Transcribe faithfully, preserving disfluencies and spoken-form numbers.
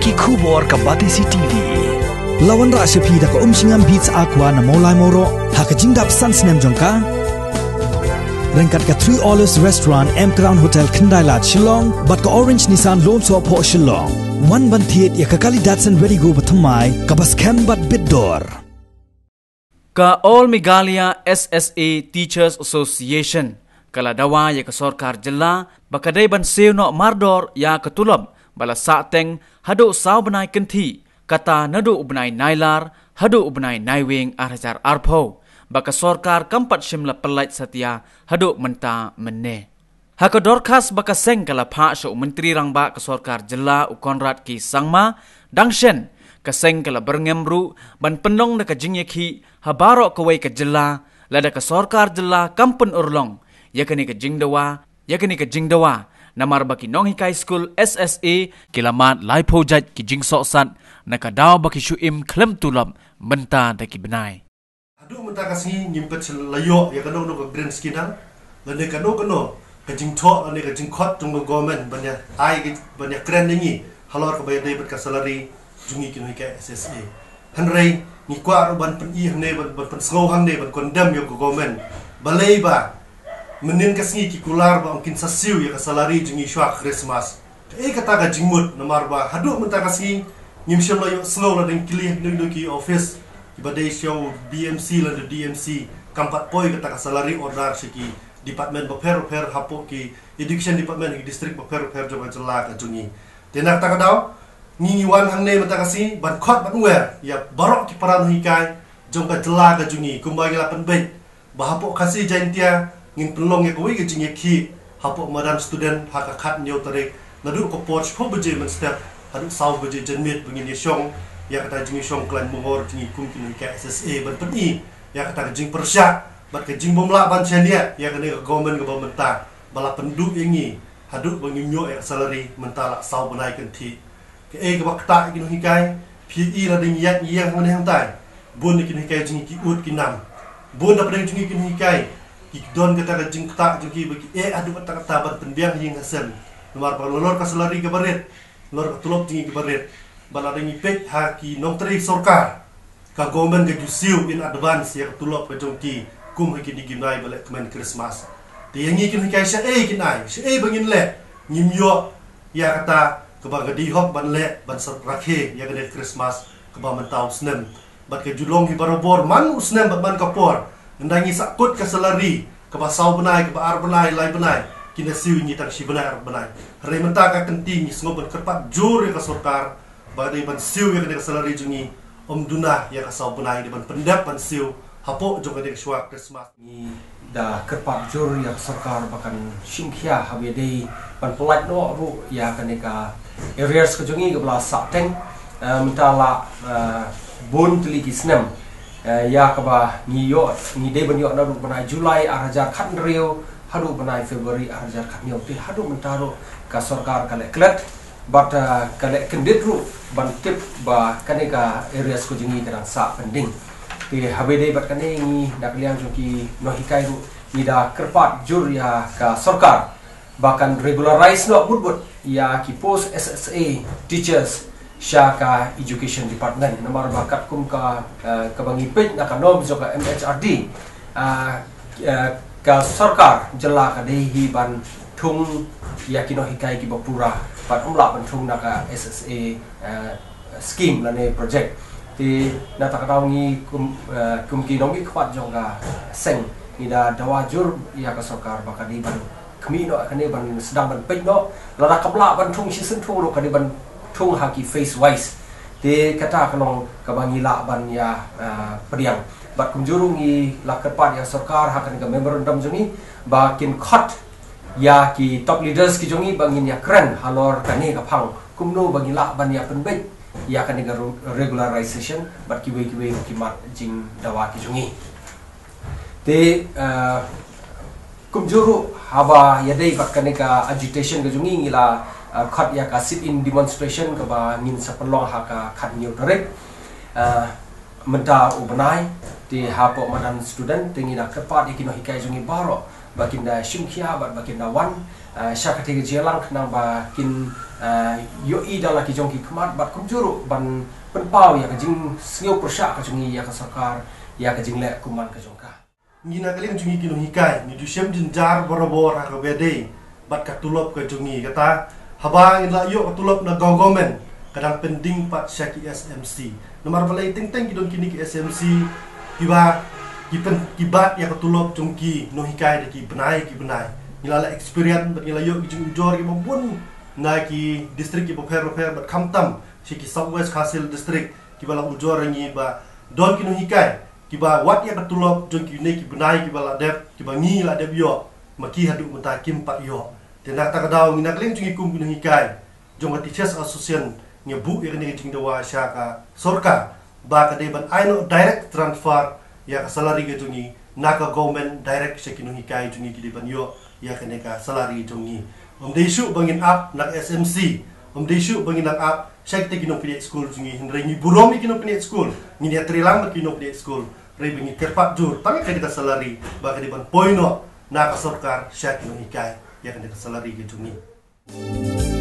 Ki khubor ka Batesi T V. La wanrah sha phi da ka Umshngam Beats Aqua na Mawlai Mawroh ha ka jingdap san snem jong ka. Ryngkat ka Three Olives Restaurant, M Crown Hotel, Khyndai Lad, Shillong, bad ka Orange Nissan Lone Sohphoh, Shillong. Wan ban thied ïa ka kali Datsun Redi-GO bathymmai kaba skhem bad bit dor. Ka All Meghalaya S S A Teachers Association ka la dawa ïa ka sorkar jylla ba ka dei ban siew noh mardor ïa ka tulop ba la sah teng haduh saw bnai kynthih, kata naduh u bnai Nailar haduh u bnai Naiwieng ar hajar arphew, ba ka sorkar kam pat shym la pyllait satia haduh mynta mynne. Ha ka dorkhas ba ka seng ka la phah sha u Myntri Rangbah ka sorkar jylla u Conrad K Sangma, dang shen ka seng ka la byrngem ruh ban pynlong da ka jingïakhih ha baroh kawei ka jylla, lada ka sorkar jylla kam pynurlong ïa kane ka jingdawa, ïa kane ka jingdawa, namar ba ki nonghikai skul S S A ki la mad laiphew jait ki jingsohsat na ka daw ba ki shu im khlem tulop mynta da ki bnai. Haduh mynta ka sngi ngim pat shu la ïoh ïa kano kano ka grant skinal lane kano kano ka jingthoh lane ka jingkhot jong ka government ban ïa ai ka, ban ïa kren ïa ngi halor kaba ïadei bad ka salary jong ngi ki nonghikai S S A. Hynrei ngi kwah ruh ban pyni hangne, ban, ban pynsngew hangne, ban condemn ïa ka government. Balei ba mynnin ka sngi ki kular ba ong kin sa siew ïa ka salary jong ngi shuwa Christmas. Kaei kata ka jingmut, namar ba haduh mynta ka sngi ngim shym la ïohsngew lada ngi kylli ha kino kino ki office kiba dei sha u B M C lane D M C, kam pat poi kata ka salary order sha ki department bapher bapher hapoh ki education department ha ki district bapher bapher jong ka jylla ka jong ngi. Te na kata ka daw ngi, ngi wan hangne mynta ka sngi ban khot ban wer ïa baroh ki para nonghikai jong ka jylla ka jong ngi, kumba ngi la pynbeit ba hapoh Khasi Jaintia ngin pynlong ïa kawei ka jingïakhih hapoh madan student ha ka khathynñiew tarik, naduh ka por shiphew baje mynstep haduh saw baje janmiet, ba ngin ïashong ïa kata jingïashong khlaiñ bungor jong ngi kum ki nonghikai S S A ban pyni ïa kata ka jingpyrshah bad ka jingbymlah ban shaniah ïa kane ka government kaba mynta ba la pynduh ïa ngi haduh ba ngim ïoh ïa ka salary mynta la saw bnai kynthih. Kaei kaba ktah ïa ki nonghikai, phi ïohi lada ngi ïaid ngi ïeng hangne hangtai, bun na ki nonghikai jong ngi ki ud ki nam. Bun na pdeng jong ngi ki nonghikai ki don kata ka jingktah jong ki ba ki eh haduh katta katta ban pynbiang ha ïing ha sem, namar ba nalor ka salary kaba rit, nalor ka tulop jong ngi kaba rit. Bad lada ngi peit ha ki nongtrei sorkar, ka government ka ju siew in advance ïa ka tulop ka jong ki kum ha kine ki bnai ba leh kmen Christmas. Te ïa ngi ki nonghikai shaei kin ai, shaei ba ngin leh? Ngim ïoh ïa kata kaba ka dei hok ban leh ban sa rakhe ïa kane ka Christmas kaba mynta u snem. Bad ka ju long hi barabor man u snem bad man ka por. Ynda ngi sahkut ka salary kaba saw bnai, kaba ar bnai, lai bnai, kin da siew ïa ngi tang shi bnai ar bnai. Hynrei mynta ka kynti ngi sngewbha ban kyrpad jur ïa ka sorkar ba dei ban siew ïa kane ka salary jong ngi, ym duna ïa ka saw bnai, dei ban pyndep ban siew hapoh jong kane ka shuwa Christmas. Ngi da kyrpad jur ïa ka sorkar ba kan shim khia haba ïadei ban pyllait noh ruh ïa kane ka arrears ka jong ngi kaba la sah teng, eh, mynta la, eh, bun tylli ki snem, eh, ïa kaba ngi ïoh, ngi dei ban ïoh naduh bnai July ar hajar khathynriew haduh bnai February ar hajar khathynñiew. Te haduh mynta ruh ka sorkar ka leh klet bad, ah, ka leh kyndit ruh ban tip ba kane ka arrears ka jong ngi ka dang sah pending. Te haba ïadei bad kane ngi na ka liang jong ki nonghikai ruh ngi da kyrpad jur ïa ka sorkar ba kan regularize noh bud bud ïa ki post S S A teachers sha ka education department, namar ba katkum ka, eh, kaba ngi peit na ka norm jong ka M H R D, ah, eh, ka sorkar jylla ka dei hi ban thung ïa ki nonghikai kiba pura, bad ym lah ban thung na ka S S A, eh, scheme lane project. Te na kata ka daw ngi kum, eh, kum ki nongmihkhmat jong ka seng ngi da dawa jur ïa ka sorkar ba ka dei ban khmih noh kane, ban sdang ban peit noh, lada kam lah ban thung shisien thung ruh ka dei ban thung ha ki phase wise. Te kata ka long kaba ngi lah ban ïa, ah, pdiang. Bad kumjuh ruh ngi la kyrpad ïa sorkar ha kane ka memorandum jong ngi ba kin khot ïa ki top leaders ki jong ngi ba ngin ïa kren halor kane ka phang, kumno ba ngi lah ban ïa pynbeit ïa kane ka ru-, regularization bad kiwei kiwei ki mat jingdawa ki jong ngi. Te, eh, kumjuh ruh haba ïadei bad kane ka agitation ka jong ngi, ngi la, eh, khot ïa ka sit-in demonstration kaba ngin sa pynlong ha ka khathynñiew tarik, eh, mynta u bnai. Te hapoh madan student te ngi da kyrpad ïa ki nonghikai jong ngi baroh ba kin da shim khia bad ba kin da wan, Ah, sha kata ka jingïalang khnang ba kin, ah, ïohi da la ki jong ki khmat bad kumjuh ruh ban pynpaw ïa ka jingsngew pyrshah ka jong ngi ïa ka sorkar, ïa ka jingleh kumman ka jong ka. Ngi na ka liang jong ngi ki nonghikai ngi ju shem jynjar barabor ha kaba ïadei bad ka tulop ka jong ngi, kata haba ngin la ïoh ka tulop na government ka dang pending pat sha ki S M C. Namar balei? Teng teng ki don kine ki S M C kiba ki pen, ki bat ïa ka tulop jong ki nonghikai da ki bnai ki bnai. Ngi la la experience bad ngi la ïoh ki jingujor kiba bun na ki district kiba pher bapher bad khamtam sha ki South West Khasi Hills District kiba la ujor ïa ngi ba don ki nonghikai kiba wad ïa ka tulop jong kine ki bnai kiba la dep, kiba ngi la dep ïoh, ma ki haduh mynta kim pat ïoh. Te na kata ka daw ngi na ka liang jong ngi kum ki nonghikai jong ka Teachers Association ngi buh ïa kane ka jingdawa sha ka sorkar ba ka dei ban ai noh direct transfer ïa ka salary ka jong ngi na ka government direct sha ki nonghikai jong ngi, ki dei ban ïoh ïa kane ka salary jong ngi. Ym dei shuh ba ngin ap na ka S M C, ym dei shuh ba ngin nang ap sha kita ki nongpynïaid skul jong ngi, hynrei ngi burom ïa ki nongpynïaid skul, ngin ïatreilang bad ki nongpynïaid skul, hynrei ba ngi kyrpad jur tang ïa kane ka salary ba ka dei ban poi noh na ka sorkar sha ki nonghikai ïa kane ka salary ka jong ngi.